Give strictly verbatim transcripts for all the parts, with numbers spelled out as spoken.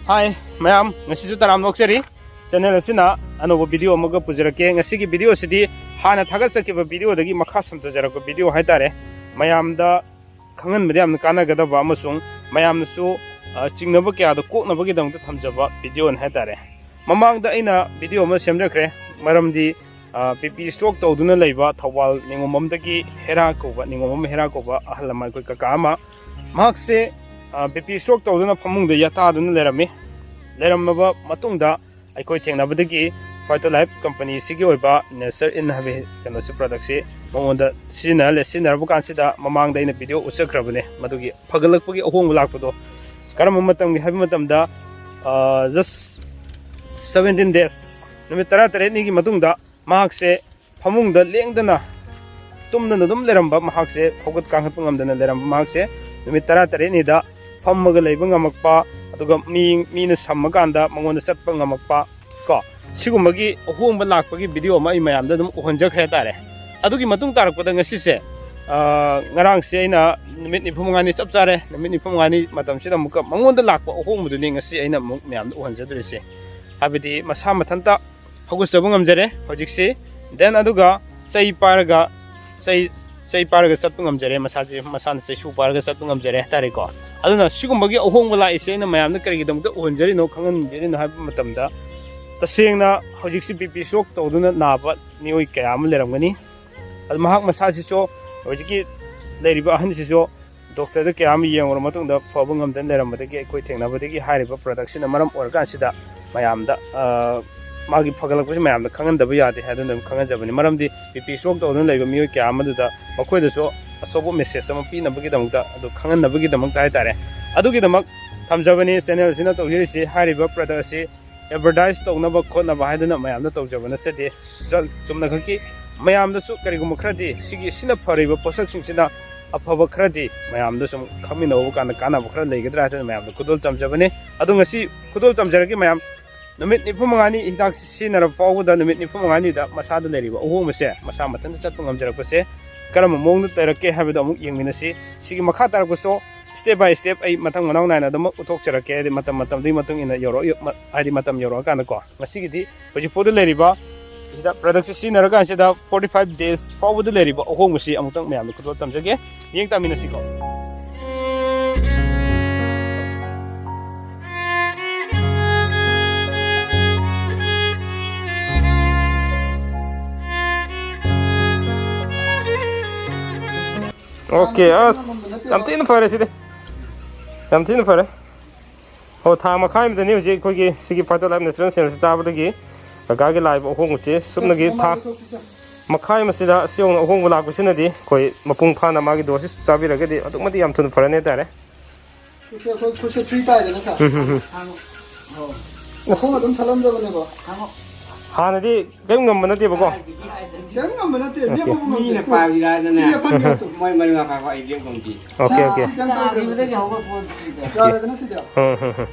ꯍꯥꯏ ꯃꯌꯥꯝ, ꯉꯁꯤꯁꯨ ꯇꯔꯥꯝꯅ ꯑꯣꯛꯆꯔꯤ꯫ ꯆꯦꯅꯦꯜ ꯑꯁꯤꯅ ꯑꯅꯧꯕ ꯚꯤꯗꯤꯑꯣ ꯑꯃꯒ ꯄꯨꯖꯔꯛꯀꯦ꯫ ꯉꯁꯤꯒꯤ ꯚꯤꯗꯤꯑꯣ ꯑꯁꯤꯗꯤ ꯍꯥꯟꯅ ꯊꯥꯒꯠꯆꯈꯤꯕ ꯚꯤꯗꯤꯑꯣꯗꯒꯤ ꯃꯈꯥ ꯁꯝꯊꯖꯔꯛꯄ ꯚꯤꯗꯤꯑꯣ ꯍꯥꯏꯇꯥꯔꯦ꯫ ꯃꯌꯥꯝꯗ ꯈꯪꯍꯟꯕꯗ ꯌꯥꯝꯅ ꯀꯥꯟꯅꯒꯗꯕ ꯑꯃꯁꯨꯡ ꯃꯌꯥꯝꯅꯁꯨ, ꯑ, ꯆꯤꯡꯅꯕ ꯀꯌꯥꯗ ꯀꯣꯛꯅꯕꯒꯤꯗꯃꯛꯇ ꯊꯝꯖꯕ ꯚꯤꯗꯤꯑꯣꯅꯤ ꯍꯥꯏꯇꯥꯔꯦ꯫ ꯃꯃꯥꯡꯗ ꯑꯩꯅ ꯚꯤꯗꯤꯑꯣ ꯑꯃ ꯁꯦꯝꯖꯈ꯭ꯔꯦ, ꯃꯔꯝꯗꯤ, ꯑ, ꯕꯤ ꯄꯤ ꯁ꯭ꯇ꯭ꯔꯣꯛ ꯇꯧꯗꯨꯅ ꯂꯩꯕ ꯊꯧꯕꯥꯜ ꯅꯤꯉꯣꯝꯕꯝꯗꯒꯤ ꯍꯦꯔꯥ ꯀꯧꯕ, ꯅꯤꯉꯣꯝꯕꯝ ꯍꯦꯔꯥ ꯀꯧꯕ ꯑꯍꯜ ꯑꯃ, ꯑꯩꯈꯣꯏ ꯀꯀꯥ ꯑꯃ, ꯃꯍꯥꯛꯁꯦ, ꯑ, ꯕꯤ ꯄꯤ ꯁ꯭ꯇ꯭ꯔꯣꯛ ꯇꯧꯗꯨꯅ ꯐꯃꯨꯡꯗ ꯌꯥꯇꯥꯗꯨꯅ ꯂꯩꯔꯝꯃꯤ꯫ ꯂꯩꯔꯝꯃꯕ ꯃꯇꯨꯡꯗ ꯑꯩꯈꯣꯏ ꯊꯦꯡꯅꯕꯗꯒꯤ ꯐꯥꯏꯇꯣ ꯂꯥꯏꯐ ꯀꯝꯄꯅꯤꯁꯤꯒꯤ ꯑꯣꯏꯕ ꯅꯦꯆꯔ ꯏꯟ ꯍꯥꯏꯕ ꯀꯩꯅꯣꯁꯤ, ꯄ꯭ꯔꯗꯛꯁꯤ ꯃꯉꯣꯟꯗ ꯁꯤꯖꯤꯟꯅꯍꯜꯂꯦ꯫ ꯁꯤꯖꯤꯟꯅꯔꯕ ꯀꯥꯟꯁꯤꯗ ꯃꯃꯥꯡꯗ ꯑꯩꯅ ꯚꯤꯗꯤꯑꯣ ꯎꯠꯆꯈ꯭ꯔꯕꯅꯦ, ꯃꯗꯨꯒꯤ ꯐꯒꯠꯂꯛꯄꯒꯤ ꯑꯍꯣꯡꯕ ꯂꯥꯛꯄꯗꯣ ꯀꯔꯝꯕ ꯃꯇꯝꯒꯤ ꯍꯥꯏꯕ ꯃꯇꯝꯗ, ꯑ, just seventeen days, ꯅꯨꯃꯤꯠ ꯇꯔꯥꯇꯔꯦꯠꯅꯤꯒꯤ ꯃꯇꯨꯡꯗ ꯃꯍꯥꯛꯁꯦ ꯐꯃꯨꯡꯗ ꯂꯦꯡꯗꯅ ꯇꯨꯝꯗꯅ ꯑꯗꯨꯝ ꯂꯩꯔꯝꯕ, ꯃꯍꯥꯛꯁꯦ ꯍꯧꯒꯠ ꯀꯥꯡꯈꯠꯄ ꯉꯝꯗꯅ ꯂꯩꯔꯝꯕ ꯃꯍꯥꯛꯁꯦ ꯅꯨꯃꯤꯠ ꯇꯔꯥꯇꯔꯦꯠꯅꯤꯗ ꯐꯝꯃꯒ ꯂꯩꯕ ꯉꯝꯃꯛꯄ, ꯑꯗꯨꯒ ꯃꯤ, ꯃꯤꯅ ꯁꯝꯃꯀꯥꯟꯗ ꯃꯉꯣꯟꯗ ꯆꯠꯄ ꯉꯝꯃꯛꯄ, ꯀꯣ, ꯁꯤꯒꯨꯝꯕꯒꯤ ꯑꯍꯣꯡꯕ ꯂꯥꯛꯄꯒꯤ ꯚꯤꯗꯤꯑꯣ ꯑꯃ ꯑꯩ ꯃꯌꯥꯝꯗ ꯑꯗꯨꯝ ꯎꯍꯟꯖꯈ꯭ꯔꯦ ꯍꯥꯏꯇꯥꯔꯦ꯫ ꯑꯗꯨꯒꯤ ꯃꯇꯨꯡ ꯇꯥꯔꯛꯄꯗ ꯉꯁꯤꯁꯦ, ꯑ, ꯉꯔꯥꯡꯁꯦ ꯑꯩꯅ ꯅꯨꯃꯤꯠ ꯅꯤꯐꯨ ꯃꯉꯥꯅꯤ ꯆꯞ ꯆꯥꯔꯦ, ꯅꯨꯃꯤꯠ ꯅꯤꯐꯨ ꯃꯉꯥꯅꯤ ꯃꯇꯝꯁꯤꯗ ꯑꯃꯨꯛꯀ ꯃꯉꯣꯟꯗ ꯂꯥꯛꯄ ꯑꯍꯣꯡꯕꯗꯨꯅꯤ ꯉꯁꯤ ꯑꯩꯅ ꯑꯃꯨꯛ ꯃꯌꯥꯝꯗ ꯎꯍꯟꯖꯗꯣꯔꯤꯁꯦ꯫ ꯍꯥꯏꯕꯗꯤ ꯃꯁꯥ ꯃꯊꯟꯇ ꯍꯧꯒꯠꯆꯕ ꯉꯝꯖꯔꯦ ꯍꯧꯖꯤꯛꯁꯤ꯫ Then ꯑꯗꯨꯒ ꯆꯩ ꯄꯥꯏꯔꯒ, ꯆꯩ, ꯆꯩ ꯄꯥꯏꯔꯒ ꯆꯠꯄ ꯉꯝꯖꯔꯦ, ꯃꯁꯥꯁꯦ, ꯃꯁꯥꯅ ꯆꯩꯁꯨ ꯄꯥꯏꯔꯒ ꯆꯠꯄ ꯉꯝꯖꯔꯦ ꯍꯥꯏꯇꯥꯔꯦꯀꯣ꯫ ꯑꯗꯨꯅ ꯁꯤꯒꯨꯝꯕꯒꯤ ꯑꯍꯣꯡꯕ ꯂꯥꯛꯏꯁꯦ ꯑꯩꯅ ꯃꯌꯥꯝꯗ ꯀꯔꯤꯒꯤꯗꯃꯛꯇ ꯎꯍꯟꯖꯔꯤꯅꯣ, ꯈꯪꯍꯟꯖꯔꯤꯅꯣ ꯍꯥꯏꯕ ꯃꯇꯝꯗ, ꯇꯁꯦꯡꯅ ꯍꯧꯖꯤꯛꯁꯤ ꯕꯤ ꯄꯤ ꯁ꯭ꯇ꯭ꯔꯣꯛ ꯇꯧꯗꯨꯅ ꯅꯥꯕ ꯃꯤꯑꯣꯏ ꯀꯌꯥ ꯑꯃ ꯂꯩꯔꯝꯒꯅꯤ꯫ ꯑꯗꯨ ꯃꯍꯥꯛ ꯃꯁꯥꯁꯤꯁꯨ, ꯍꯧꯖꯤꯛꯀꯤ ꯂꯩꯔꯤꯕ ꯑꯍꯟꯁꯤꯁꯨ ꯗꯣꯛꯇꯔꯗ ꯀꯌꯥ ꯑꯃ ꯌꯦꯡꯉꯨꯔ ꯃꯇꯨꯡꯗ ꯐꯕ ꯉꯝꯗꯅ ꯂꯩꯔꯝꯕꯗꯒꯤ, ꯑꯩꯈꯣꯏ ꯊꯦꯡꯅꯕꯗꯒꯤ ꯍꯥꯏꯔꯤꯕ ꯄ꯭ꯔꯗꯛꯁꯤꯅ ꯃꯔꯝ ꯑꯣꯏꯔꯀꯥꯟꯁꯤꯗ ꯃꯌꯥꯝꯗ, ꯑ, ꯃꯥꯒꯤ ꯐꯒꯠꯂꯛꯄꯁꯤ ꯃꯌꯥꯝꯗ ꯈꯪꯍꯟꯗꯕ ꯌꯥꯗꯦ ꯍꯥꯏꯗꯨꯅ ꯑꯗꯨꯝ ꯈꯪꯍꯟꯖꯕꯅꯤ꯫ ꯃꯔꯝꯗꯤ ꯕꯤ ꯄꯤ ꯁ꯭ꯇ꯭ꯔꯣꯛ ꯇꯧꯗꯨꯅ ꯂꯩꯕ ꯃꯤꯑꯣꯏ ꯀꯌꯥ ꯑꯃꯗꯨꯗ ꯃꯈꯣꯏꯗꯁꯨ ꯑꯆꯧꯕ ꯃꯦꯁꯦꯖ ꯑꯃ ꯄꯤꯅꯕꯒꯤꯗꯃꯛꯇ, ꯑꯗꯨ ꯈꯪꯍꯟꯅꯕꯒꯤꯗꯃꯛꯇ ꯍꯥꯏꯇꯥꯔꯦ꯫ ꯑꯗꯨꯒꯤꯗꯃꯛ ꯊꯝꯖꯕꯅꯤ ꯆꯦꯅꯦꯜꯁꯤꯅ ꯇꯧꯖꯔꯤꯁꯤ꯫ ꯍꯥꯏꯔꯤꯕ ꯄ꯭ꯔꯗꯛ ꯑꯁꯤ ꯑꯦꯗꯚꯔꯇꯥꯏꯁ ꯇꯧꯅꯕ ꯈꯣꯠꯅꯕ ꯍꯥꯏꯗꯨꯅ ꯃꯌꯥꯝꯗ ꯇꯧꯖꯕ ꯅꯠꯆꯗꯦ꯫ ꯆ-, ꯆꯨꯝꯅꯈꯛꯀꯤ ꯃꯌꯥꯝꯗꯁꯨ ꯀꯔꯤꯒꯨꯝꯕ ꯈꯔꯗꯤ ꯁꯤꯒꯤ, ꯁꯤꯅ ꯐꯔꯤꯕ ꯄꯣꯠꯁꯛꯁꯤꯡꯁꯤꯅ ꯑꯐꯕ ꯈꯔꯗꯤ ꯃꯌꯥꯝꯗ ꯁꯨꯝ ꯈꯪꯃꯤꯟꯅꯕ ꯀꯥꯟꯗ ꯀꯥꯟꯅꯕ ꯈꯔ ꯂꯩꯒꯗ꯭ꯔꯥ ꯍꯥꯏꯗꯨꯅ ꯃꯌꯥꯝꯗ ꯈꯨꯗꯣꯜ ꯇꯝꯖꯕꯅꯤ꯫ ꯑꯗꯣ ꯉꯁꯤ ꯈꯨꯗꯣꯜ ꯇꯝꯖꯔꯒꯦ ꯃꯌꯥꯝ, ꯅꯨꯃꯤꯠ ꯅꯤꯐꯨ ꯃꯉꯥꯅꯤ ꯍꯤꯗꯥꯛꯁꯤ ꯁꯤꯖꯤꯟꯅꯔꯕ ꯐꯥꯎꯕꯗ, ꯅꯨꯃꯤꯠ ꯅꯤꯐꯨ ꯃꯉꯥꯅꯤꯗ ꯃꯁꯥꯗ ꯂꯩꯔꯤꯕ ꯑꯍꯣꯡꯕꯁꯦ, ꯃꯁꯥ ꯃꯊꯟꯇ ꯆꯠꯄ ꯉꯝꯖꯔꯛꯄꯁꯦ ꯀꯔꯝꯕ ꯃꯑꯣꯡꯗ ꯂꯩꯔꯛꯀꯦ ꯍꯥꯏꯕꯗꯣ ꯑꯃꯨꯛ ꯌꯦꯡꯃꯤꯟꯅꯁꯤ꯫ ꯁꯤꯒꯤ ꯃꯈꯥ ꯇꯥꯔꯛꯄꯁꯨ Step by step ꯑꯩ ꯃꯊꯪ ꯃꯅꯥꯎ ꯅꯥꯏꯅ ꯑꯗꯨꯃꯛ ꯎꯠꯊꯣꯛꯆꯔꯛꯀꯦ, ꯍꯥꯏꯗꯤ ꯃꯇꯝ ꯃꯇꯝꯗꯨꯒꯤ ꯃꯇꯨꯡ ꯏꯟꯅ ꯌꯧꯔꯛ-, ꯍꯥꯏꯗꯤ ꯃꯇꯝ ꯌꯧꯔꯛꯑꯀꯥꯟꯗꯀꯣ꯫ ꯉꯁꯤꯒꯤꯗꯤ ꯍꯧꯖꯤꯛ ꯐꯥꯎꯗ ꯂꯩꯔꯤꯕ ꯁꯤꯗ productꯁꯦ ꯁꯤꯖꯤꯟꯅꯔꯀꯥꯟꯁꯤꯗ forty five days ꯐꯥꯎꯕꯗ ꯂꯩꯔꯤꯕ ꯑꯍꯣꯡꯕꯁꯤ ꯑꯃꯨꯛꯇꯪ ꯃꯌꯥꯝꯗ ꯈꯨꯗꯣꯜ ꯇꯝꯖꯒꯦ, ꯌꯦꯡ ꯇꯥꯃꯤꯟꯅꯁꯤꯀꯣ꯫ Okay, ꯑꯁ, ꯌꯥꯝ ꯊꯤꯅ ꯐꯔꯦ ꯁꯤꯗꯤ꯫ ꯌꯥꯝ ꯊꯤꯅ ꯐꯔꯦ꯫ ꯑꯣ, ꯊꯥ ꯃꯈꯥꯏ ꯑꯃꯗꯅꯤ ꯍꯧꯖꯤꯛ ꯑꯩꯈꯣꯏꯒꯤ ꯁꯤꯒꯤ Fighter Life Natural Sales ꯆꯥꯕꯗꯒꯤ ꯀꯀꯥꯒꯤ ꯂꯥꯛꯏꯕ ꯑꯍꯣꯡꯕꯁꯦ ꯁꯨꯞꯅꯒꯤ ꯊꯥ ꯃꯈꯥꯏ ꯑꯃꯁꯤꯗ ꯁꯤ ꯌꯧꯅ ꯑꯍꯣꯡꯕ ꯂꯥꯛꯄꯁꯤꯅꯗꯤ ꯑꯩꯈꯣꯏ ꯃꯄꯨꯡ ꯐꯥꯅ ꯃꯥꯒꯤ dose ꯆꯥꯕꯤꯔꯒꯗꯤ ꯑꯗꯨꯛ ꯃꯇꯤꯛ ꯌꯥꯝ ꯊꯨꯅ ꯐꯔꯅꯤ ꯍꯥꯏꯇꯥꯔꯦ꯫ ꯁꯤꯁꯦ ꯑꯩꯈꯣꯏ ꯈꯨꯠꯁꯦ free ꯇꯥꯏꯗꯅ ꯁꯥꯔ꯫ ꯎꯝ, ꯎꯝ, ꯎꯝ꯫ ꯃꯈꯣꯡ ꯑꯗꯨꯝ ꯁꯠꯂꯝꯗꯕꯅꯦꯕ꯫ ꯍꯥꯟꯅꯗꯤ ꯀꯔꯤꯝ ꯉꯝꯕ ꯅꯠꯇꯦꯕꯀꯣ꯫ ꯀꯔꯤꯝ ꯉꯝꯕ ꯅꯠꯇꯦ, okay꯫ ꯂꯦꯞꯄꯕꯨ ꯉꯝꯗꯦ꯫ ꯃꯤꯅ ꯄꯥꯏꯔꯤꯔꯥ ꯍꯥꯏꯗꯅꯅꯦ꯫ ꯁꯤ ꯂꯦꯞꯍꯟꯒꯦ ꯇꯨ꯫ ꯃꯣꯏ ꯃꯔꯤ ꯃꯈꯥ ꯑꯩ ꯂꯦꯞ ꯉꯝꯗꯦ꯫ Okay, okay꯫ ꯁꯤ ꯀꯩꯝ ꯇꯧꯗ꯭ꯔꯦ꯫ ꯇꯥꯈꯤꯕꯗꯒꯤ ꯍꯧꯒꯠꯄ ꯍꯧꯗ꯭ꯔꯤꯗ꯫ ꯌꯥꯔꯦꯗꯅ ꯁꯤꯗꯤ꯫ ꯎꯝ, ꯎꯝ, ꯎꯝ꯫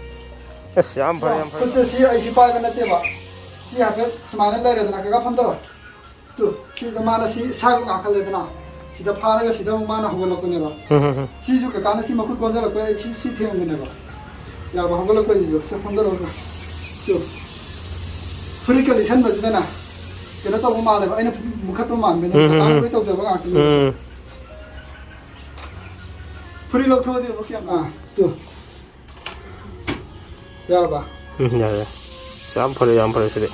ꯑꯁ, ꯌꯥꯝ ꯐꯔꯦ, ꯌꯥꯝ ꯐꯔꯦ꯫ ꯈꯨꯠꯁꯦ ꯁꯤ ꯑꯩꯁꯤ ꯄꯥꯏꯕ ꯅꯠꯇꯦꯕ꯫ ꯁꯤ ꯍꯥꯏꯐꯦꯠ ꯁꯨꯃꯥꯏꯅ ꯂꯩꯔꯦꯗꯅ, ꯀꯀꯥ ꯐꯝꯗꯧꯔꯣ꯫ ꯇꯨ, ꯁꯤꯗ ꯃꯥꯅ ꯁꯤ ꯏꯁꯥꯒ ꯀꯥꯈꯠꯂꯦꯗꯅ, ꯁꯤꯗ ꯐꯥꯔꯒ ꯁꯤꯗ ꯑꯃꯨꯛ ꯃꯥꯅ ꯍꯧꯒꯠꯂꯛꯄꯅꯦꯕ꯫ ꯎꯝ, ꯎꯝ, ꯎꯝ꯫ ꯁꯤꯁꯨ ꯀꯀꯥꯅ ꯁꯤ ꯃꯈꯨꯠ ꯀꯣꯟꯖꯔꯛꯄ, ꯑꯩ ꯁꯤ, ꯁꯤ ꯊꯦꯡꯕꯅꯦꯕ꯫ ꯌꯥꯔꯕ? ꯍꯧꯒꯠꯂꯛꯄꯩꯁꯤꯁꯨ꯫ ꯁꯤ ꯐꯝꯗꯔꯛꯑꯣ꯫ ꯇꯨ꯫ ꯐꯨꯔꯤꯠꯀ ꯂꯤꯠꯁꯟꯕꯁꯤꯗꯅꯦ, ꯀꯩꯅꯣ ꯇꯧꯕ ꯃꯥꯜꯂꯦꯕ, ꯑꯩꯅ ꯃꯨꯈꯠꯄ ꯃꯥꯟꯕꯅꯦ꯫ ꯎꯝ, ꯎꯝ, ꯀꯀꯥꯅ ꯎꯝ꯫ ꯂꯣꯏ ꯇꯧꯖꯕ ꯉꯥꯛꯇꯅꯦꯕ꯫ ꯎꯝ꯫ ꯐꯨꯔꯤꯠ ꯂꯧꯊꯣꯛꯑꯗꯤ ꯑꯃꯨꯛ ꯌꯥꯝ, ꯑꯥ, ꯇꯨ꯫ ꯌꯥꯔꯕ? ꯎꯝ, ꯌꯥꯔꯦ, ꯌꯥꯔꯦ꯫ ꯌꯥꯝ ꯐꯔꯦ, ꯌꯥꯝ ꯐꯔꯦ ꯁꯤꯗꯤ꯫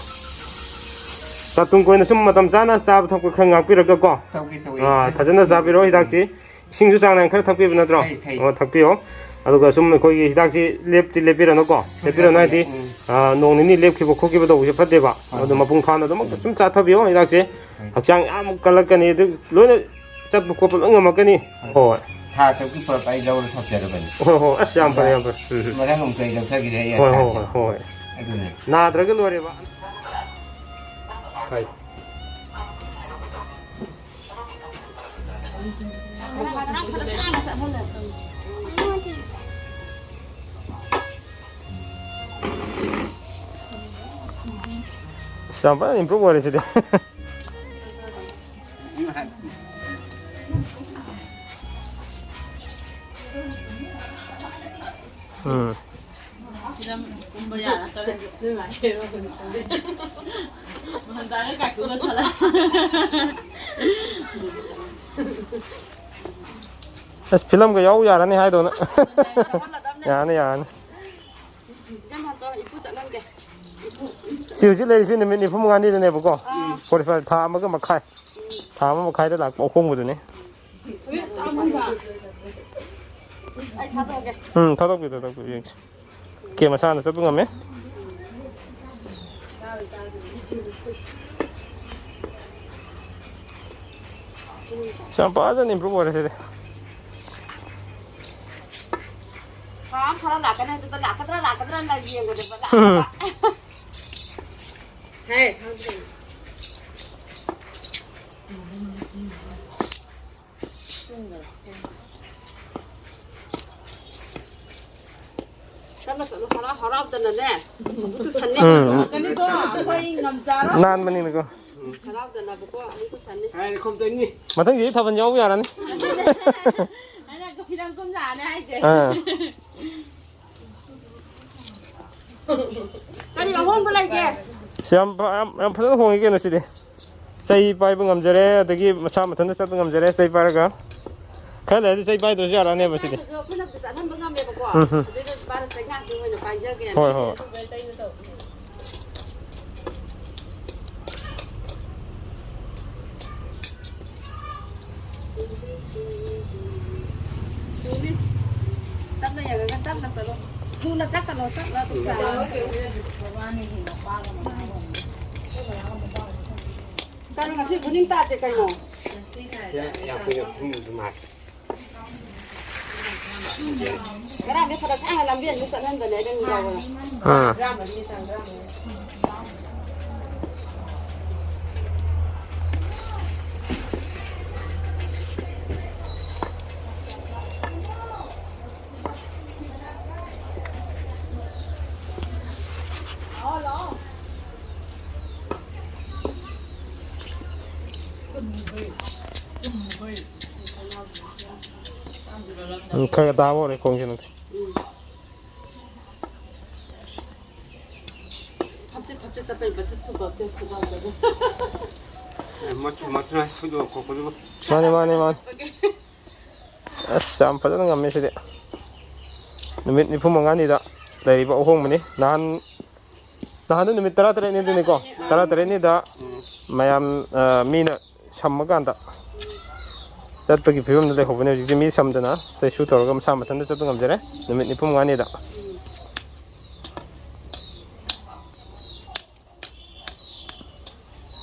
ꯇꯨꯡ ꯀꯣꯏꯅ ꯁꯨꯝ ꯃꯇꯝ ꯆꯥꯅ ꯆꯥꯕ ꯊꯛꯄ ꯈꯔ ꯉꯥꯛꯄꯤꯔꯒꯀꯣ꯫ ꯇꯧꯒꯦ, ꯇꯧꯒꯦ꯫ ꯑꯥ, ꯐꯖꯅ ꯆꯥꯕꯤꯔꯣ ꯍꯤꯗꯥꯛꯁꯤ꯫ ꯏꯁꯤꯡꯁꯨ ꯆꯥꯡ ꯅꯥꯏꯅ ꯈꯔ ꯊꯛꯄꯤꯕ ꯅꯠꯇ꯭ꯔꯣ? ꯊꯛꯏ, ꯊꯛꯏ꯫ ꯑꯣ, ꯊꯛꯄꯤꯌꯣ꯫ ꯑꯗꯨꯒ ꯁꯨꯝ ꯑꯩꯈꯣꯏꯒꯤ ꯍꯤꯗꯥꯛꯁꯤ ꯂꯦꯞꯇꯤ ꯂꯦꯞꯄꯤꯔꯅꯨꯀꯣ꯫ ꯍꯣꯏ, ꯂꯦꯞꯄꯤꯔꯅꯨ ꯍꯣꯏ, ꯍꯥꯏꯗꯤ, ꯎꯝ꯫ ꯑꯥ, ꯅꯣꯡ ꯅꯤꯅꯤ ꯂꯦꯞꯈꯤꯕ ꯈꯣꯠꯈꯤꯕ ꯇꯧꯕꯁꯦ ꯐꯠꯇꯦꯕ꯫ ꯍꯣꯏ, ꯑꯗꯨ ꯍꯣꯏ꯫ ꯃꯄꯨꯡ ꯐꯥꯅ ꯑꯗꯨꯃꯛ ꯎꯝ꯫ ꯁꯨꯝ ꯆꯥꯊꯕꯤꯌꯣ ꯍꯤꯗꯥꯛꯁꯦ꯫ ꯍꯣꯏ꯫ ꯍꯛꯆꯥꯡ ꯌꯥꯝ ꯀꯜꯂꯛꯀꯅꯤ꯫ ꯑꯗꯨ ꯂꯣꯏꯅ ꯆꯠꯄ ꯈꯣꯠꯄ ꯂꯣꯏ ꯉꯝꯃꯛꯀꯅꯤ꯫ ꯍꯣꯏ꯫ ꯍꯣꯏ꯫ ꯊꯥ ꯇꯔꯨꯛꯀꯤ ꯄꯨꯂꯞ ꯑꯩ ꯂꯧꯔ ꯊꯛꯆꯔꯕꯅꯤ꯫ ꯍꯣꯏ, ꯍꯣꯏ꯫ ꯑꯁ, ꯌꯥꯝ ꯐꯔꯦ, ꯌꯥꯝ ꯐꯔꯦ꯫ ꯎꯝ, ꯎꯝ꯫ ꯃꯊꯪ ꯑꯃꯨꯛꯇ ꯑꯩ ꯂꯧꯊꯈꯤꯁꯦ ꯑꯩ ꯍꯣꯏ, ꯍꯣꯏ, ꯑꯁꯥꯁꯦ꯫ ꯍꯣꯏ, ꯍꯣꯏ꯫ ꯑꯗꯨꯅꯦ꯫ ꯅꯥꯗ꯭ꯔꯒ ꯂꯣꯏꯔꯦꯕ꯫ ꯍꯣꯏ꯫ ꯑꯁ, ꯌꯥꯝ ꯐꯖꯅ improve ꯑꯣꯏꯔꯦ ꯁꯤꯗꯤ꯫ ꯎꯝ꯫ ꯑꯁ, ꯐꯤꯂꯝꯒ ꯌꯥꯎ ꯌꯥꯔꯅꯤ ꯍꯥꯏꯗꯧꯅ꯫ ꯌꯥꯔꯅꯤ, ꯌꯥꯔꯅꯤ꯫ ꯁꯤ ꯍꯧꯖꯤꯛ ꯂꯩꯔꯤꯁꯤ ꯅꯨꯃꯤꯠ ꯅꯤꯐꯨ ꯃꯉꯥꯅꯤꯗꯅꯦꯕꯀꯣ꯫ ꯐꯣꯔꯇꯤ ꯐꯥꯏꯚ, ꯊꯥ ꯑꯃꯒ ꯃꯈꯥꯏ꯫ ꯊꯥ ꯑꯃ ꯃꯈꯥꯏꯗ ꯂꯥꯛꯄ ꯑꯍꯣꯡꯕꯗꯨꯅꯤ꯫ ꯎꯝ, ꯊꯥꯗꯣꯛꯄꯤꯌꯨ, ꯊꯥꯗꯣꯛꯄꯤꯌꯨ, ꯌꯦꯡꯁꯤ꯫ ꯀꯦ ꯃꯁꯥꯅ ꯆꯠꯄ ꯉꯝꯃꯦ꯫ ꯌꯥꯝ ꯐꯖꯅ improve ꯑꯣꯏꯔꯦ ꯁꯤꯗꯤ꯫ ꯊꯥ ꯑꯃ ꯐꯥꯅ ꯂꯥꯛꯀꯅꯤ, ꯑꯗꯨꯗ ꯂꯥꯛꯀꯗ꯭ꯔꯥ, ꯂꯥꯛꯀꯗ꯭ꯔꯥꯅ ꯌꯦꯡꯕꯅꯦꯕ, ꯎꯝ꯫ ꯂꯥꯛꯇꯕ꯫ ꯍꯦ, ꯊꯥꯡ ꯄꯨꯔꯛꯑꯣ꯫ ꯆꯠꯂꯣ, ꯆꯠꯂꯣ, ꯍꯔꯥꯎ ꯍꯔꯥꯎꯗꯅꯅꯦ꯫ ꯑꯃꯨꯛ ꯇꯨꯁꯟꯅꯤ꯫ ꯎꯝ꯫ ꯀꯅꯤꯀꯣ, ꯑꯩꯈꯣꯏ ꯉꯝꯖꯔꯣꯏ꯫ ꯅꯥꯟꯕꯅꯤꯅꯀꯣ꯫ ꯍꯔꯥꯎꯗꯅꯕꯀꯣ, ꯑꯃꯨꯛ ꯇꯨꯁꯟꯅꯤ꯫ ꯍꯥꯏꯔꯦ, ꯈꯣꯝꯇꯅꯤ꯫ ꯃꯊꯪꯒꯤꯗꯤ ꯊꯥꯕꯜ ꯌꯥꯎꯕ ꯌꯥꯔꯅꯤ꯫ ꯑꯩꯅ ꯐꯤꯂꯝ ꯀꯨꯝ ꯂꯥꯛꯑꯅꯤ ꯍꯥꯏꯁꯦ꯫ ꯑꯥ꯫ ꯀꯔꯤ ꯑꯍꯣꯡꯕ ꯂꯩꯒꯦ? ꯁꯤ ꯌꯥꯝ ꯐ-, ꯌꯥꯝ, ꯌꯥꯝ ꯐꯖꯅ ꯍꯣꯡꯉꯤ ꯀꯩꯅꯣ ꯁꯤꯗꯤ꯫ ꯆꯩ ꯄꯥꯏꯕ ꯉꯝꯖꯔꯦ, ꯑꯗꯒꯤ ꯃꯁꯥ ꯃꯊꯟꯇ ꯆꯠꯄ ꯉꯝꯖꯔꯦ, ꯆꯩ ꯄꯥꯏꯔꯒ꯫ ꯈꯔ ꯂꯩꯔꯗꯤ ꯆꯩ ꯄꯥꯏꯗ꯭ꯔꯁꯨ ꯌꯥꯔꯛꯑꯅꯦꯕ ꯁꯤꯗꯤ꯫ ꯄꯥꯏꯗ꯭ꯔꯁꯨ ꯑꯩꯈꯣꯏꯅ ꯆꯠꯍꯟꯕ ꯉꯝꯃꯦꯕꯀꯣ꯫ ꯎꯝ, ꯎꯝ꯫ ꯑꯗꯨꯗ ꯃꯥꯅ ꯆꯩꯉꯥꯛꯇ ꯑꯣꯏꯅ ꯄꯥꯏꯖꯒꯦ꯫ ꯍꯣꯏ, ꯍꯣꯏ꯫ ꯇꯞꯅ ꯌꯦꯡꯉꯒ ꯇꯞꯅ ꯆꯠꯂꯣ꯫ ꯊꯨꯅ ꯆꯠꯀꯅꯣ, ꯇꯞꯅ ꯑꯗꯨꯝ ꯆꯠꯂꯣ꯫ ꯀꯩꯅꯣ ꯉꯁꯤ ꯈꯨꯅꯤꯡ ꯇꯥꯗꯦ ꯀꯩꯅꯣ? ꯁꯤ ꯌꯥꯝ ꯀꯨꯏꯅ ꯐꯝꯃꯨꯕ ꯃꯥꯜꯂꯦ꯫ ꯉꯔꯥꯡꯗꯤ ꯐꯔꯛ ꯁꯥꯡꯅ ꯂꯝꯕꯦꯟꯗ ꯆꯠꯍꯟꯕꯅꯦ ꯑꯩꯅ ꯅꯨꯡꯗꯥꯡ ꯋꯥꯏꯔꯝ꯫ ꯑꯥ꯫ ꯎꯝ, ꯈꯔ ꯈꯔ ꯇꯥꯕ ꯍꯧꯔꯦ ꯈꯣꯡꯁꯦ ꯅꯪꯁꯦ꯫ ꯎꯝ꯫ ꯆꯠꯄꯩ ꯃꯊꯛ ꯊꯨꯒꯥꯎ ꯆꯠ ꯊꯨꯒꯥꯎ ꯆꯠ ꯃꯊꯨ ꯃꯊꯨ ꯁꯨꯗꯣꯛ ꯈꯣꯠꯄꯗꯨꯕꯨ ꯃꯥꯅꯤ ꯃꯥꯅꯤ ꯃꯥꯅꯤ꯫ ꯑꯁ, ꯌꯥꯝ ꯐꯖꯅ ꯉꯝꯃꯦ ꯁꯤꯗꯤ꯫ ꯅꯨꯃꯤꯠ ꯅꯤꯐꯨ ꯃꯉꯥꯅꯤꯗ ꯂꯩꯔꯤꯕ ꯑꯍꯣꯡꯕꯅꯤ꯫ ꯅꯍꯥꯟ ꯅꯍꯥꯟꯗꯨ ꯅꯨꯃꯤꯠ ꯇꯔꯥꯇꯔꯦꯠꯅꯤꯗꯨꯅꯤꯀꯣ꯫ ꯇꯔꯥꯇꯔꯦꯠꯅꯤꯗ ꯃꯌꯥꯝ, ꯑ, ꯃꯤꯅ ꯁꯝꯃꯀꯥꯟꯗ ꯆꯠꯄꯒꯤ ꯐꯤꯕꯝꯗ ꯂꯩꯍꯧꯕꯅꯦ꯫ ꯍꯧꯖꯤꯛꯇꯤ ꯃꯤ ꯁꯝꯗꯅ ꯆꯩꯁꯨ ꯇꯧꯔꯒ ꯃꯁꯥ ꯃꯊꯟꯇ ꯆꯠꯄ ꯉꯝꯖꯔꯦ ꯅꯨꯃꯤꯠ ꯅꯤꯐꯨ ꯃꯉꯥꯅꯤꯗ꯫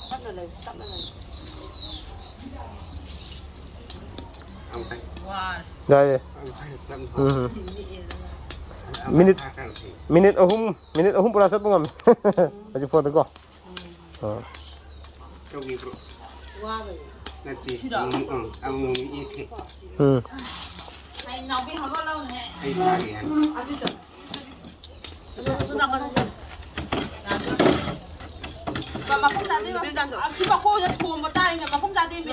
ꯇꯞꯅ ꯂꯩ ꯇꯞꯅ ꯂꯩ ꯌꯥꯝ ꯐꯩ ꯋꯥꯔꯦ ꯌꯥꯏꯌꯦ꯫ ꯌꯥꯝ ꯐꯩ ꯌꯥꯝ ꯐꯩ꯫ ꯎꯝ꯫ ꯃꯤꯠꯑꯦꯗꯅ ꯃꯤꯅꯤꯠ ꯃꯈꯥ ꯈꯔ ꯐꯩ꯫ ꯃꯤꯅꯤꯠ ꯑꯍꯨꯝ ꯃꯤꯅꯤꯠ ꯑꯍꯨꯝ ꯄꯨꯔꯥ ꯆꯠꯄ ꯉꯝꯃꯦ꯫ ꯍꯧꯖꯤꯛ ꯐꯥꯎꯗꯀꯣ꯫ ꯑꯥ꯫ ꯇꯧꯕꯤꯕ꯭ꯔꯣ? ꯋꯥꯕꯅꯤ ꯅꯠꯇꯦ꯫ ꯑꯃꯨꯛ ꯑꯪ ꯑꯃꯨꯛ ꯃꯤꯠꯁꯦ ꯎꯝ꯫ ꯑꯩ ꯅꯥꯎꯕꯤ ꯍꯧꯒꯠꯂꯧꯅꯦ ꯑꯩ ꯐꯥꯔꯤ ꯍꯥꯏꯅ꯫ ꯑꯗꯨ ꯆꯠ ꯑꯗꯨ ꯁꯣꯝ ꯅꯥꯀꯟꯗ ꯃꯐꯝ ꯆꯥꯗꯦ ꯃꯐꯝ ꯆꯥꯗꯦ꯫ ꯑꯁꯤ ꯃꯈꯣꯡꯁꯦ ꯊꯣꯝꯕ ꯇꯥꯔꯦꯅꯦ ꯃꯐꯝ ꯆꯥꯗꯦ ꯃꯤ꯫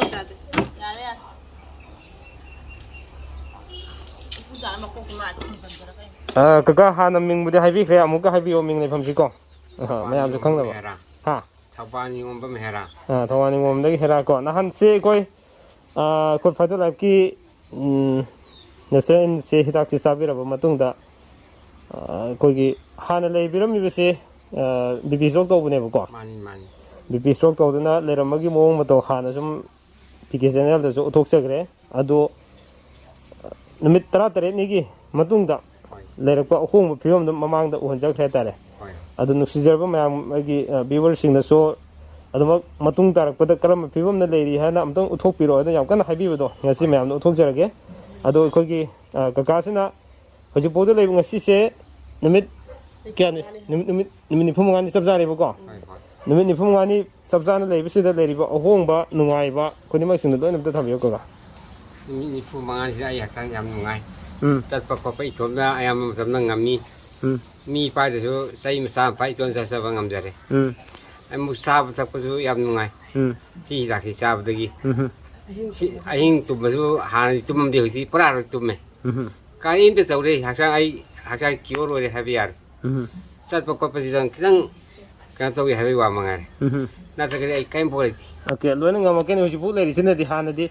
ꯌꯥꯔꯦ ꯌꯥꯔꯦ꯫ ꯎꯄꯨ ꯆꯥꯔ ꯃꯈꯣꯡꯁꯦ ꯃꯥ ꯊꯣꯝꯖꯤꯟꯖꯔꯒ ꯑꯩꯅ ꯑ, ꯀꯀꯥ ꯍꯥꯟꯅ ꯃꯤꯡꯕꯨꯗꯤ ꯍꯥꯏꯕꯤꯈ꯭ꯔꯦ, ꯑꯃꯨꯛꯀ ꯍꯥꯏꯕꯤꯌꯣ ꯃꯤꯡ ꯂꯩꯐꯝꯁꯤꯀꯣ꯫ ꯑ, ꯃꯌꯥꯝꯁꯨ ꯈꯪꯅꯕ꯫ ꯍꯦꯔꯥ꯫ ꯍꯥ꯫ ꯊꯧꯕꯥꯜ ꯅꯤꯉꯣꯝꯕꯝ ꯍꯦꯔꯥ꯫ ꯑ, ꯊꯧꯕꯥꯜ ꯅꯤꯉꯣꯝꯗꯒꯤ ꯍꯦꯔꯥ ꯀꯣ꯫ ꯅꯍꯥꯟꯁꯦ ꯑꯩꯈꯣꯏ, ꯑ, ꯑꯩꯈꯣꯏ ꯐꯥꯏꯇꯔ ꯂꯥꯏꯐꯀꯤ, ꯎꯝ, ꯅꯦꯆꯔꯦꯜꯁꯦ ꯍꯤꯗꯥꯛꯁꯦ ꯆꯥꯕꯤꯔꯕ ꯃꯇꯨꯡꯗ, ꯑ, ꯑꯩꯈꯣꯏꯒꯤ ꯍꯥꯟꯅ ꯂꯩꯕꯤꯔꯝꯃꯤꯕꯁꯦ, ꯑ, ꯕꯤ ꯄꯤ ꯁ꯭ꯇ꯭ꯔꯣꯛ ꯇꯧꯕꯅꯦꯕꯀꯣ꯫ ꯃꯥꯅꯤ ꯃꯥꯅꯤ꯫ ꯕꯤ ꯄꯤ ꯁ꯭ꯇ꯭ꯔꯣꯛ ꯇꯧꯗꯨꯅ ꯂꯩꯔꯝꯕꯒꯤ ꯃꯑꯣꯡ ꯃꯇꯧ ꯍꯥꯟꯅ ꯁꯨꯝ ꯄꯤ ꯀꯦ ꯆꯦꯅꯦꯜꯗꯁꯨ ꯎꯠꯊꯣꯛꯆꯈ꯭ꯔꯦ꯫ ꯑꯗꯣ ꯅꯨꯃꯤꯠ ꯇꯔꯥꯇꯔꯦꯠꯅꯤꯒꯤ ꯃꯇꯨꯡꯗ ꯍꯣꯏ ꯂꯩꯔꯛꯄ ꯑꯍꯣꯡꯕ ꯐꯤꯕꯝꯗꯨ ꯃꯃꯥꯡꯗ ꯎꯍꯟꯖꯈ꯭ꯔꯦ ꯍꯥꯏꯇꯥꯔꯦ꯫ ꯍꯣꯏ꯫ ꯑꯗꯨ ꯅꯨꯡꯁꯤꯖꯔꯕ ꯃꯌꯥꯝ ꯑꯩꯒꯤ, ꯑ, ꯚ꯭ꯌꯨꯋꯔꯁꯤꯡꯅꯁꯨ ꯑꯗꯨꯃꯛ ꯃꯇꯨꯡ ꯇꯥꯔꯛꯄꯗ ꯀꯔꯝꯕ ꯐꯤꯕꯝꯗ ꯂꯩꯔꯤ ꯍꯥꯏꯅ ꯑꯃꯨꯛꯇꯪ ꯎꯠꯊꯣꯛꯄꯤꯔꯛꯑꯣ ꯍꯥꯏꯅ ꯌꯥꯝ ꯀꯟꯅ ꯍꯥꯏꯕꯤꯕꯗꯣ ꯉꯁꯤ ꯃꯌꯥꯝꯗ ꯎꯠꯊꯣꯛꯆꯔꯒꯦ꯫ ꯑꯗꯣ ꯑꯩꯈꯣꯏꯒꯤ, ꯑ, ꯀꯀꯥꯁꯤꯅ ꯍꯧꯖꯤꯛꯐꯥꯎꯗ ꯂꯩꯕ ꯉꯁꯤꯁꯦ ꯅꯨꯃꯤꯠ ꯀꯌꯥꯅꯤ? ꯅꯨꯃꯤꯠ, ꯅꯨꯃꯤꯠ, ꯅꯨꯃꯤꯠ ꯅꯤꯐꯨ ꯃꯉꯥꯅꯤ ꯆꯞ ꯆꯥꯔꯦꯕꯀꯣ꯫ ꯍꯣꯏ ꯍꯣꯏ꯫ ꯅꯨꯃꯤꯠ ꯅꯤꯐꯨ ꯃꯉꯥꯅꯤ ꯆꯞ ꯆꯥꯅ ꯂꯩꯕꯁꯤꯗ ꯂꯩꯔꯤꯕ ꯑꯍꯣꯡꯕ, ꯅꯨꯡꯉꯥꯏꯕ ꯈꯨꯗꯤꯡꯃꯛꯁꯤꯡꯗꯣ ꯂꯣꯏꯅ ꯑꯝꯇ ꯊꯝꯕꯤꯌꯨ ꯀꯀꯥ꯫ ꯅꯨꯃꯤꯠ ꯅꯤꯐꯨ ꯃꯉꯥꯅꯤꯁꯤꯗ ꯑꯩ ꯍꯛꯆꯥꯡ ꯌꯥꯝ ꯅꯨꯡꯉꯥꯏ꯫ ꯎꯝ꯫ ꯆꯠꯄ ꯈꯣꯠꯄ ꯏꯇꯣꯝꯇ ꯑꯌꯥꯝꯕ ꯃꯇꯝꯗ ꯉꯝꯃꯤ꯫ ꯎꯝ꯫ ꯃꯤ ꯄꯥꯏꯗ꯭ꯔꯁꯨ ꯆꯍꯤ ꯃꯆꯥ ꯑꯃ ꯄꯥꯏ ꯏꯇꯣꯝ ꯆꯠꯆꯕ ꯉꯝꯖꯔꯦ꯫ ꯎꯝ꯫ ꯑꯃꯨꯛ ꯆꯥꯕ ꯊꯛꯄꯁꯨ ꯌꯥꯝ ꯅꯨꯡꯉꯥꯏ꯫ ꯎꯝ꯫ ꯁꯤ ꯍꯤꯗꯥꯛꯁꯤ ꯆꯥꯕꯗꯒꯤ꯫ ꯎꯝ꯫ ꯁꯤ ꯑꯍꯤꯡ ꯇꯨꯝꯕꯁꯨ ꯍꯥꯟꯅꯗꯤ ꯇꯨꯝꯃꯝꯗꯦ, ꯍꯧꯖꯤꯛꯇꯤ ꯄꯨꯔꯥ ꯇꯨꯝꯃꯦ꯫ ꯎꯝ꯫ ꯀꯔꯤꯝꯇ ꯇꯧꯔꯦ, ꯍꯛꯆꯥꯡ ꯑꯩ ꯍꯛꯆꯥꯡ ꯀꯤꯌꯣꯔ ꯑꯣꯏꯔꯦ ꯍꯥꯏꯕ ꯌꯥꯔꯦ꯫ ꯎꯝ꯫ ꯆꯠꯄ ꯈꯣꯠꯄꯁꯤꯗ ꯈꯤꯇꯪ ꯀꯩꯅꯣ ꯇꯧꯏ ꯍꯥꯏꯕꯒꯤ ꯋꯥ ꯃꯉꯥꯏꯔꯦ꯫ ꯎꯝ꯫ ꯅꯠꯇ꯭ꯔꯒꯗꯤ ꯑꯩ ꯀꯔꯤꯝ ꯄꯣꯛ ꯂꯩꯇꯦ꯫ ꯑꯣꯀꯦ, ꯂꯣꯏꯅ ꯉꯝꯃꯛꯀꯅꯤ꯫ ꯍꯧꯖꯤꯛꯐꯥꯎ ꯂꯩꯔꯤꯁꯤꯅꯗꯤ ꯍꯥꯟꯅꯗꯤ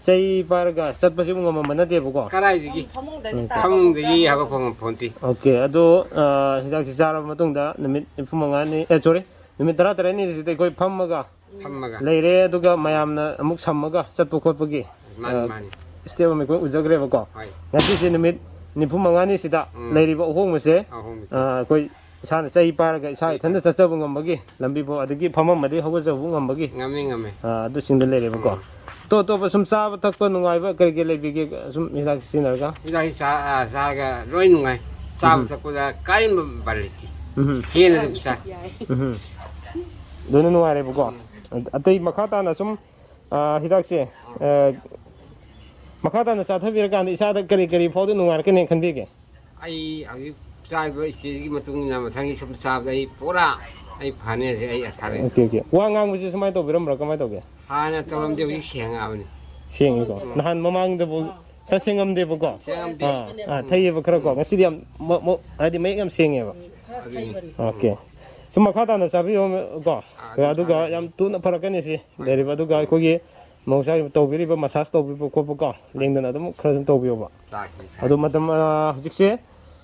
ꯆꯩ ꯄꯥꯏꯔꯒ ꯆꯠꯄꯁꯤꯕꯨ ꯉꯝꯃꯝꯕ ꯅꯠꯇꯦꯕꯀꯣ꯫ ꯀꯗꯥꯏꯗꯒꯤ? ꯐꯃꯨꯡꯗꯒꯤ ꯎꯝ꯫ ꯇꯥꯕ ꯐꯃꯨꯡꯗꯒꯤ ꯍꯧꯒꯠꯄ ꯉꯝꯄꯣꯟꯇꯦ꯫ ꯑꯣꯀꯦ, ꯑꯗꯣ, ꯑ, ꯍꯤꯗꯥꯛꯁꯤ ꯆꯥꯔꯕ ꯃꯇꯨꯡꯗ ꯅꯨꯃꯤꯠ ꯅꯤꯐꯨ ꯃꯉꯥꯅꯤ, ꯑꯦ, ꯁꯣꯔꯤ, ꯅꯨꯃꯤꯠ ꯇꯔꯥ ꯇꯔꯦꯠꯅꯤꯁꯤꯗ ꯑꯩꯈꯣꯏ ꯐꯝꯃꯒ ꯐꯝꯃꯒ꯫ ꯂꯩꯔꯦ, ꯑꯗꯨꯒ ꯃꯌꯥꯝꯅ ꯑꯃꯨꯛ ꯁꯝꯃꯒ ꯆꯠꯄ ꯈꯣꯠꯄꯒꯤ, ꯃꯥꯅꯤ, ꯑ, ꯃꯥꯅꯤ꯫ ꯁ꯭ꯇꯦꯞ ꯑꯃ ꯑꯩꯈꯣꯏ ꯎꯖꯈ꯭ꯔꯦꯕꯀꯣ꯫ ꯍꯣꯏ꯫ ꯉꯁꯤꯁꯦ ꯅꯨꯃꯤꯠ ꯅꯤꯐꯨ ꯃꯉꯥꯅꯤꯁꯤꯗ ꯎꯝ꯫ ꯂꯩꯔꯤꯕ ꯑꯍꯣꯡꯕꯁꯦ, ꯑꯍꯣꯡꯕꯁꯦ꯫ ꯑ, ꯑꯩꯈꯣꯏ ꯏꯁꯥꯅ ꯆꯩ ꯄꯥꯏꯔꯒ ꯏꯁꯥ ꯆꯩ ꯏꯊꯟꯇ ꯄꯥꯏꯔꯒ꯫ ꯆꯠꯆꯕ ꯉꯝꯕꯒꯤ ꯂꯝꯕꯤ ꯐꯥꯎ, ꯑꯗꯒꯤ ꯐꯝꯃꯝꯕꯗꯤ ꯍꯧꯒꯠꯆꯕ ꯉꯝꯕꯒꯤ, ꯉꯝꯃꯤ, ꯉꯝꯃꯤ꯫ ꯑ, ꯑꯗꯨꯁꯤꯡꯗ ꯂꯩꯔꯦꯕꯀꯣ꯫ ꯎꯝ꯫ ꯑꯇꯣꯞ ꯑꯇꯣꯞꯄ ꯁꯨꯝ ꯆꯥꯕ ꯊꯛꯄ ꯅꯨꯡꯉꯥꯏꯕ ꯀꯔꯤ ꯀꯔꯤ ꯂꯩꯕꯤꯒꯦ? ꯁꯨꯝ ꯍꯤꯗꯥꯛ ꯁꯤꯖꯤꯟꯅꯔꯒ? ꯍꯤꯗꯥꯛꯁꯤ ꯆꯥ-, ꯑ, ꯆꯥꯔꯒ ꯂꯣꯏ ꯅꯨꯡꯉꯥꯏ꯫ ꯆꯥꯕ ꯎꯝ꯫ ꯊꯛꯄꯗ ꯀꯔꯤꯝ ꯕꯟ ꯂꯩꯇꯦ꯫ ꯎꯝ꯫ ꯍꯦꯟꯅ ꯑꯗꯨꯝ ꯆꯥꯏ꯫ ꯎꯝ꯫ ꯂꯣꯏꯅ ꯅꯨꯡꯉꯥꯏꯔꯦꯕꯀꯣ꯫ ꯎꯝ꯫ ꯑꯇꯩ ꯃꯈꯥ ꯇꯥꯅ ꯁꯨꯝ, ꯑ, ꯍꯤꯗꯥꯛꯁꯦ, ꯑ, ꯃꯈꯥ ꯇꯥꯅ ꯆꯥꯊꯕꯤꯔꯀꯥꯟꯗ ꯏꯁꯥꯗ ꯀꯔꯤ ꯀꯔꯤ ꯐꯥꯎꯗ ꯅꯨꯡꯉꯥꯏꯔꯛꯀꯅꯤ ꯈꯟꯕꯤꯒꯦ? ꯑꯩ ꯍꯧꯖꯤꯛ ꯆꯥꯔꯤꯕ ꯁ꯭ꯇꯦꯖꯒꯤ ꯃꯇꯨꯡ ꯏꯟꯅ ꯃꯊꯪꯒꯤ ꯁꯨꯝ ꯆꯥꯕꯗ ꯑꯩ ꯄꯨꯔꯥ ꯑꯩ ꯐꯅꯤ ꯍꯧꯖꯤꯛ ꯑꯩ ꯑꯁꯥ ꯂꯩ꯫ Okay, okay. ꯋꯥ ꯉꯥꯡꯕꯁꯤ ꯁꯨꯃꯥꯏꯅ ꯇꯧꯕꯤꯔꯝꯕ꯭ꯔꯥ? ꯀꯃꯥꯏꯅ ꯇꯧꯒꯦ? ꯍꯥꯟꯅ ꯇꯧꯔꯝꯗꯦ, ꯍꯧꯖꯤꯛ ꯁꯦꯡꯉꯛꯑꯕꯅꯤ꯫ ꯁꯦꯡꯉꯤꯀꯣ? ꯎꯝ꯫ ꯅꯍꯥꯟ ꯃꯃꯥꯡꯗꯕꯨ ꯈꯔ ꯁꯦꯡꯉꯝꯗꯦꯕꯀꯣ? ꯁꯦꯡꯉꯝꯗꯦ꯫ ꯑꯥ, ꯑꯥ, ꯊꯩꯌꯦꯕ ꯈꯔ ꯀꯣ꯫ ꯎꯝ꯫ ꯉꯁꯤꯗꯤ ꯌꯥꯝ ꯃ-, ꯃ-, ꯍꯥꯏꯗꯤ ꯃꯌꯦꯛ ꯌꯥꯝ ꯁꯦꯡꯉꯦꯕ꯫ ꯎꯝ, ꯈꯔ ꯑꯗꯨꯅꯤ꯫ ꯊꯩꯕꯅꯤ꯫ ꯑꯣꯀꯦ꯫ ꯁꯨꯝ ꯃꯈꯥ ꯇꯥꯅ ꯆꯥꯕꯤꯌꯣ ꯀꯣ꯫ ꯑꯥ, ꯑꯗꯨꯝ ꯑꯗꯨꯒ ꯆꯥꯕꯤꯌꯨ꯫ ꯌꯥꯝ ꯊꯨꯅ ꯐꯔꯛꯀꯅꯤ ꯁꯤ꯫ ꯍꯣꯏ꯫ ꯂꯩꯔꯤꯕ ꯑꯗꯨꯒ ꯑꯩꯈꯣꯏꯒꯤ ꯃꯍꯧꯁꯥꯒꯤ ꯇꯧꯕꯤꯔꯤꯕ ꯃꯁꯥꯁ ꯇꯧꯕꯤꯕ ꯈꯣꯠꯄ ꯀꯣ, ꯂꯦꯡꯗꯅ ꯑꯗꯨꯝ ꯈꯔ ꯑꯗꯨꯝ ꯇꯧꯕꯤꯌꯣꯕ꯫ ꯆꯥꯁꯤ, ꯆꯥꯁꯤ꯫ ꯑꯗꯣ ꯃꯇꯝ, ꯑ, ꯍꯧꯖꯤꯛꯁꯦ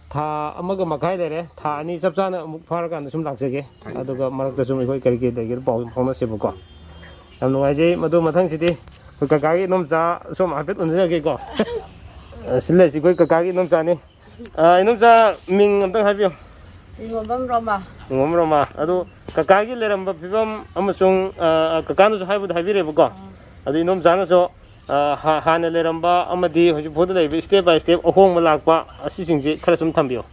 ꯊꯥ ꯑꯃꯒ ꯃꯈꯥꯏ ꯂꯩꯔꯦ, ꯊꯥ ꯑꯅꯤ ꯆꯞ ꯆꯥꯅ ꯑꯃꯨꯛ ꯐꯥꯔꯀꯥꯟꯗ ꯁꯨꯝ ꯂꯥꯛꯆꯒꯦ꯫ ꯐꯅꯤ, ꯑꯗꯨꯒ ꯐꯅꯤ꯫ ꯃꯔꯛꯇ ꯁꯨꯝ ꯑꯩꯈꯣꯏ ꯀꯔꯤ ꯀꯔꯤ ꯂꯩꯒꯦꯗꯣ ꯄꯥꯎ ꯁꯨꯝ ꯐꯥꯎꯅꯁꯦꯕꯀꯣ꯫ ꯌꯥꯝ ꯅꯨꯡꯉꯥꯏꯖꯩ꯫ ꯃꯗꯨ ꯃꯊꯪꯁꯤꯗꯤ ꯑꯩꯈꯣꯏ ꯀꯀꯥꯒꯤ ꯏꯗꯣꯝꯆꯥ ꯁꯣꯝ ꯍꯥꯏꯐꯦꯠ ꯎꯅꯖꯒꯦꯀꯣ꯫ ꯑ, ꯁꯤ ꯂꯩꯔꯤꯁꯤ ꯑꯩꯈꯣꯏ ꯀꯀꯥꯒꯤ ꯏꯗꯣꯝꯆꯥꯅꯤ꯫ ꯑ, ꯏꯗꯣꯝꯆꯥ, ꯃꯤꯡ ꯑꯝꯇꯪ ꯍꯥꯏꯕꯤꯌꯨ꯫ ꯏꯉꯣꯝꯕꯝ ꯔꯣꯃꯥ꯫ ꯏꯉꯣꯝꯕꯝ ꯔꯣꯃꯥ꯫ ꯑꯗꯨ ꯀꯀꯥꯒꯤ ꯂꯩꯔꯝꯕ ꯐꯤꯕꯝ ꯑꯃꯁꯨꯡ, ꯑ, ꯀꯀꯥꯅꯁꯨ ꯍꯥꯏꯕꯨꯗꯤ ꯍꯥꯏꯕꯤꯔꯦꯕꯀꯣ꯫ ꯑꯥ꯫ ꯑꯗꯨ ꯏꯗꯣꯝꯆꯥꯅꯁꯨ, ꯑ, ꯍꯥ-, ꯍꯥꯟꯅ ꯂꯩꯔꯝꯕ ꯑꯃꯗꯤ ꯍꯧꯖꯤꯛ ꯐꯥꯎꯗ ꯂꯩꯔꯤꯕ step by step ꯑꯍꯣꯡꯕ ꯂꯥꯛꯄ ꯑꯁꯤꯁꯤꯡꯁꯤ ꯈꯔ ꯁꯨꯝ ꯊꯝꯕꯤꯌꯨ꯫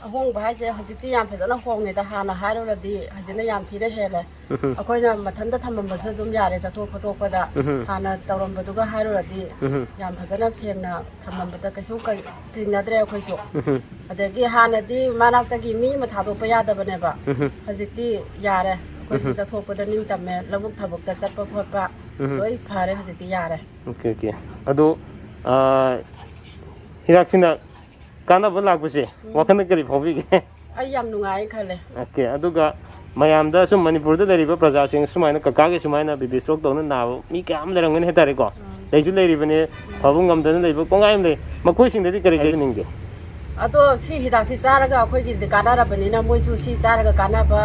ꯑꯍꯣꯡꯕ ꯍꯥꯏꯁꯦ ꯍꯧꯖꯤꯛꯇꯤ ꯌꯥꯝ ꯐꯖꯅ ꯍꯣꯡꯉꯦꯗ꯫ ꯍꯥꯟꯅ ꯍꯥꯏꯔꯨꯔꯗꯤ ꯍꯧꯖꯤꯛꯅ ꯌꯥꯝ ꯊꯤꯅ ꯍꯦꯜꯂꯦ꯫ ꯎꯝꯍꯨꯝ꯫ ꯑꯩꯈꯣꯏꯅ ꯃꯊꯟꯇ ꯊꯝꯃꯝꯕꯁꯨ ꯑꯗꯨꯝ ꯌꯥꯔꯦ ꯆꯠꯊꯣꯛ ꯈꯣꯠꯇꯣꯛꯄꯗ꯫ ꯎꯝꯍꯨꯝ꯫ ꯍꯥꯟꯅ ꯇꯧꯔꯝꯕꯗꯨꯒ ꯍꯥꯏꯔꯨꯔꯗꯤ ꯎꯝꯍꯨꯝ꯫ ꯌꯥꯝ ꯐꯖꯅ ꯁꯦꯡꯅ ꯊꯝꯃꯝꯕꯗ ꯀꯩꯁꯨ ꯀꯩ-, ꯆꯤꯡꯅꯗ꯭ꯔꯦ ꯑꯩꯈꯣꯏꯁꯨ꯫ ꯎꯝꯍꯨꯝ꯫ ꯑꯗꯒꯤ ꯍꯥꯟꯅꯗꯤ ꯃꯅꯥꯛꯇꯒꯤ ꯃꯤ ꯑꯃ ꯊꯥꯗꯣꯛꯄ ꯌꯥꯗꯕꯅꯦꯕ꯫ ꯎꯝꯍꯨꯝ꯫ ꯍꯧꯖꯤꯛꯇꯤ ꯌꯥꯔꯦ꯫ ꯑꯩꯈꯣꯏꯁꯨ ꯎꯝꯍꯨꯝ꯫ ꯆꯠꯊꯣꯛꯄꯗ ꯅꯤꯡꯇꯝꯃꯦ꯫ ꯂꯧꯕꯨꯛ ꯊꯕꯛꯇ ꯆꯠꯄ ꯈꯣꯠꯄ ꯎꯝꯍꯨꯝ꯫ ꯂꯣꯏ ꯐꯔꯦ ꯍꯧꯖꯤꯛꯇꯤ, ꯌꯥꯔꯦ꯫ Okay, okay. ꯑꯗꯣ, ꯑꯥ, ꯍꯤꯗꯥꯛꯁꯤꯅ ꯀꯥꯟꯅꯕ ꯂꯥꯛꯄꯁꯦ ꯎꯝ꯫ ꯋꯥꯈꯜꯗ ꯀꯔꯤ ꯐꯥꯎꯕꯤꯒꯦ? ꯑꯩ ꯌꯥꯝ ꯅꯨꯡꯉꯥꯏ ꯈꯜꯂꯦ꯫ ꯑꯣꯀꯦ, ꯑꯗꯨꯒ ꯃꯌꯥꯝꯗ ꯁꯨꯝ ꯃꯅꯤꯄꯨꯔꯗ ꯂꯩꯔꯤꯕ ꯄ꯭ꯔꯖꯥꯁꯤꯡ ꯁꯨꯃꯥꯏꯅ ꯀꯀꯥꯒꯤ ꯁꯨꯃꯥꯏꯅ ꯕꯤ ꯄꯤ ꯁ꯭ꯇ꯭ꯔꯣꯛ ꯇꯧꯅ ꯅꯥꯕ ꯃꯤ ꯀꯌꯥ ꯑꯃ ꯂꯩꯔꯝꯒꯅꯤ ꯍꯥꯏꯇꯥꯔꯦꯀꯣ꯫ ꯂꯩꯁꯨ ꯂꯩꯔꯤꯕꯅꯤ, ꯐꯕ ꯉꯝꯗꯅ ꯂꯩꯕ ꯀꯣꯡꯒꯥꯏ ꯑꯃ ꯂꯩ꯫ ꯃꯈꯣꯏꯁꯤꯡꯗꯗꯤ ꯀꯔꯤ ꯀꯔꯤ ꯍꯥꯏꯕꯤꯅꯤꯡꯒꯦ? ꯑꯗꯣ ꯁꯤ ꯍꯤꯗꯥꯛꯁꯤ ꯆꯥꯔꯒ ꯑꯩꯈꯣꯏꯒꯤꯗꯤ ꯀꯥꯟꯅꯔꯕꯅꯤꯅ ꯃꯣꯏꯁꯨ ꯁꯤ ꯆꯥꯔꯒ ꯀꯥꯟꯅꯕ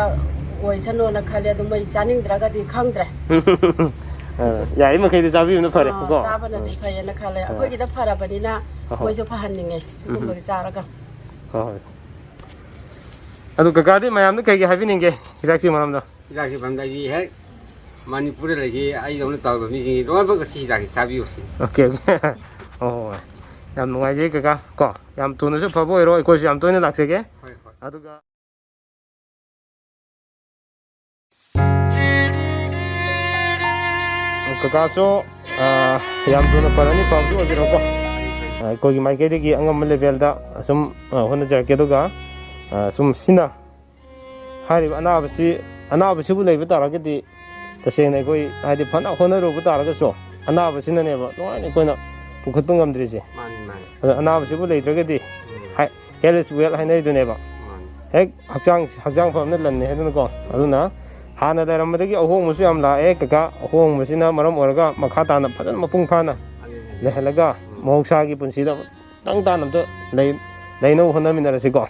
ꯑꯣꯏꯁꯅꯨꯅ ꯈꯜꯂꯦ꯫ ꯑꯗꯨ ꯃꯣꯏ ꯆꯥꯅꯤꯡꯗ꯭ꯔꯒꯗꯤ ꯈꯪꯗ꯭ꯔꯦ꯫ ꯑ, ꯌꯥꯔꯤ ꯃꯈꯩꯗꯤ ꯆꯥꯕꯤꯕꯅ ꯐꯔꯦ ꯑꯥ, ꯀꯣ꯫ ꯆꯥꯕꯅꯗꯤ ꯐꯩꯌꯦꯅ ꯈꯜꯂꯦ꯫ ꯑꯥ꯫ ꯑꯩꯈꯣꯏꯒꯤꯗ ꯐꯔꯕꯅꯤꯅ ꯑꯍꯣꯏ꯫ ꯃꯣꯏꯁꯨ ꯐꯍꯟꯅꯤꯡꯉꯦ ꯁꯤꯒꯨꯝꯕꯒꯤ ꯆꯥꯔꯒ꯫ ꯍꯣꯏ, ꯍꯣꯏ꯫ ꯑꯗꯨ ꯀꯀꯥꯗꯤ ꯃꯌꯥꯝꯗ ꯀꯩꯀꯩ ꯍꯥꯏꯕꯤꯅꯤꯡꯒꯦ ꯍꯤꯗꯥꯛꯀꯤ ꯃꯔꯝꯗ? ꯍꯤꯗꯥꯛꯀꯤ ꯃꯔꯝꯗ ꯑꯩꯗꯤ ꯍꯦꯛ ꯃꯅꯤꯄꯨꯔꯗ ꯂꯩꯔꯤ, ꯑꯩꯗꯧꯅ ꯇꯧꯔꯕ ꯃꯤꯁꯤꯡꯁꯤ ꯂꯣꯏꯅꯃꯛ ꯑꯁꯤ ꯍꯤꯗꯥꯛꯁꯤ ꯆꯥꯕꯤꯌꯨ ꯁꯤꯅꯤ꯫ Okay, okay. ꯍꯣꯏ, ꯍꯣꯏ, ꯍꯣꯏ꯫ ꯌꯥꯝ ꯅꯨꯡꯉꯥꯏꯖꯩ ꯀꯀꯥ ꯀꯣ꯫ ꯌꯥꯝ ꯊꯨꯅꯁꯨ ꯐꯕ ꯑꯣꯏꯔꯣ, ꯑꯩꯈꯣꯏꯁꯨ ꯌꯥꯝ ꯇꯣꯏꯅ ꯂꯥꯛꯆꯒꯦ꯫ ꯍꯣꯏ, ꯍꯣꯏ꯫ ꯑꯗꯨꯒ ꯀꯀꯥꯁꯨ, ꯑ, ꯌꯥꯝ ꯊꯨꯅ ꯐꯔꯅꯤ, ꯐꯕꯁꯨ ꯑꯣꯏꯕꯤꯔꯣꯀꯣ꯫ ꯑ, ꯑꯩꯈꯣꯏꯒꯤ ꯃꯥꯏꯀꯩꯗꯒꯤ ꯑꯉꯝꯕ ꯂꯦꯚꯦꯜꯗ ꯑꯁꯨꯝ, ꯑ, ꯍꯣꯠꯅꯖꯔꯛꯀꯦ꯫ ꯑꯗꯨꯒ, ꯑ, ꯁꯨꯝ ꯁꯤꯅ ꯍꯥꯏꯔꯤꯕ ꯑꯅꯥꯕꯁꯤ, ꯑꯅꯥꯕꯁꯤꯕꯨ ꯂꯩꯕ ꯇꯥꯔꯒꯗꯤ ꯇꯁꯦꯡꯅ ꯑꯩꯈꯣꯏ ꯍꯥꯏꯗꯤ ꯐꯅ ꯍꯣꯠꯅꯔꯨꯕ ꯇꯥꯔꯒꯁꯨ ꯑꯅꯥꯕꯁꯤꯅꯅꯦꯕ ꯅꯨꯡꯉꯥꯏꯅ ꯑꯩꯈꯣꯏꯅ ꯄꯨꯈꯠꯄ ꯉꯝꯗ꯭ꯔꯤꯁꯦ꯫ ꯃꯥꯅꯤ, ꯃꯥꯅꯤ꯫ ꯑꯗ ꯑꯅꯥꯕꯁꯤꯕꯨ ꯂꯩꯇ꯭ꯔꯒꯗꯤ ꯎꯝ꯫ ꯍꯥꯏ-, health is wealth ꯍꯥꯏꯅꯔꯤꯗꯨꯅꯦꯕ꯫ ꯃꯥꯅꯤ꯫ ꯍꯦꯛ ꯍꯛꯆꯥꯡ, ꯍꯛꯆꯥꯡ ꯐꯕꯅ ꯂꯟꯅꯤ ꯍꯥꯏꯗꯅꯀꯣ꯫ ꯑꯗꯨꯅ ꯍꯥꯟꯅ ꯂꯩꯔꯝꯕꯗꯒꯤ ꯑꯍꯣꯡꯕꯁꯨ ꯌꯥꯝ ꯂꯥꯛꯑꯦ ꯀꯀꯥ꯫ ꯑꯍꯣꯡꯕꯁꯤꯅ ꯃꯔꯝ ꯑꯣꯏꯔꯒ ꯃꯈꯥ ꯇꯥꯅ ꯐꯖꯅ ꯃꯄꯨꯡ ꯐꯥꯅ ꯑꯗꯨꯅꯤ꯫ ꯂꯩꯍꯜꯂꯒ ꯎꯝ꯫ ꯃꯍꯧꯁꯥꯒꯤ ꯄꯨꯟꯁꯤꯗ ꯇꯪ ꯇꯥꯅ ꯑꯝꯇ ꯂꯩ-, ꯂꯩꯅꯕ ꯍꯣꯠꯅꯃꯤꯟꯅꯔꯁꯤꯀꯣ꯫